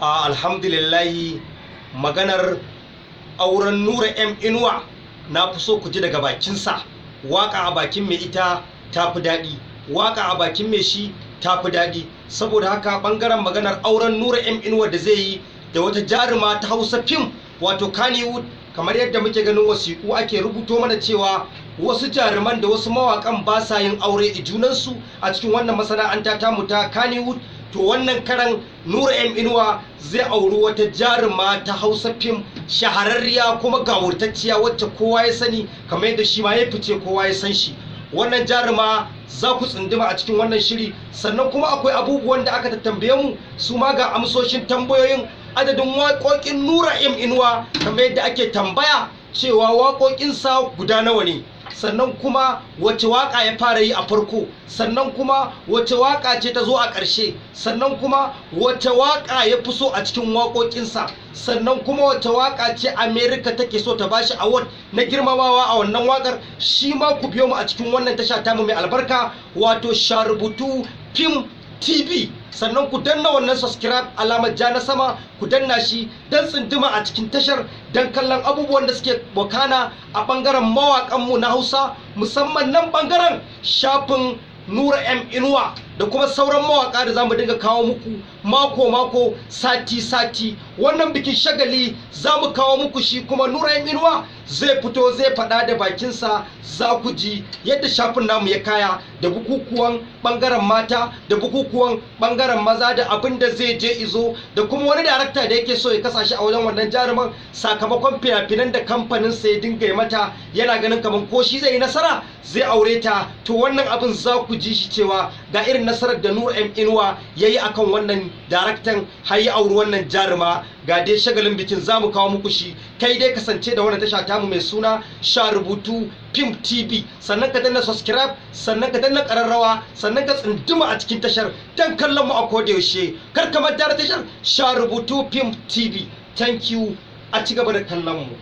Alhamdulillahi, maganar auren Nura M Inuwa na fi so ku ji daga bakinsa. Waka a bakin mai ita ta fi daɗi, waka a bakin mai shi ta fi daɗi. Saboda haka ɓangaren maganar auren Nura M Inuwa da zai yi da wata jaruma ta Hausa fim, wato Kannywood, kamar yadda muke ganin wasiƙu ake rubuto mana cewa wasu jaruman da wasu mawaƙan ba sa yin aure i junansu a cikin wannan masana'anta tamu ta Kannywood. To wannan karan Nura M Inuwa zai auri wata jaruma ta Hausa fim shahararriya kuma gawurtacciya, wacce kowa ya sani, kamar yadda shi ma ya fice kowa ya san shi. Wannan jaruma za ku tsunduma a cikin wannan shiri. Sannan kuma akwai abubuwan da aka tambaye mu, su ma ga amsoshin tambayoyin. Adadin waƙoƙin Nura M Inuwa, kamar yadda ake tambaya cewa waƙoƙinsa guda nawa ne, sannan kuma wace waka ya fara yi a farko, sannan kuma wace waka ce ta zo a ƙarshe, sannan kuma wace waka ya fi so a cikin waƙoƙinsa, sannan kuma wace waka ce America take so ta bashi award na girmamawa a wannan wakar. Shi ma ku biyo mu a cikin wannan tasha tamu mai albarka, wato Sharubutu Fim TV. Sannan ku danna wannan subscribe, alamar ja na sama, ku danna shi don tsunduma a cikin tashar, don kallon abubuwan da suke wakana a bangaren mawakanmu na Hausa, musamman nan bangaren shafin Nura M Inuwa da kuma sauran mawaka da zamu dinga kawo muku mako mako, sati sati. Wannan bikin shagali zamu kawo muku shi, kuma Nura M Inuwa zai fito zai faɗa da bakinsa. Za ku ji yadda shafin namu ya kaya da bukukuwan bangaren mata da bukukuwan bangaren maza da abin da zai je izo, da kuma wani darakta da yake so ya kasa shi a wajen wannan jaruman sakamakon fina-finan da kamfanin sa ya dinga yi mata, yana ganin kamar ko shi zai yi nasara zai aure ta. To wannan abin za ku ji shi cewa ga irin nasarar da Nura M Inuwa ya yi akan wannan daraktan har ya auri wannan jaruma. Ga dai shagalin bikin za mu kawo muku shi. Kai dai kasance da wannan tasha tamu mai suna Sha Rubutu Fim TV, sannan ka danna subscribe, sannan ka danna kararrawa, sannan ka tsunduma a cikin tashar don kallon mu a koda yaushe. Kar ka manta da tashar Sha Rubutu Fim TV. Thank you, a ci gaba da kallon mu.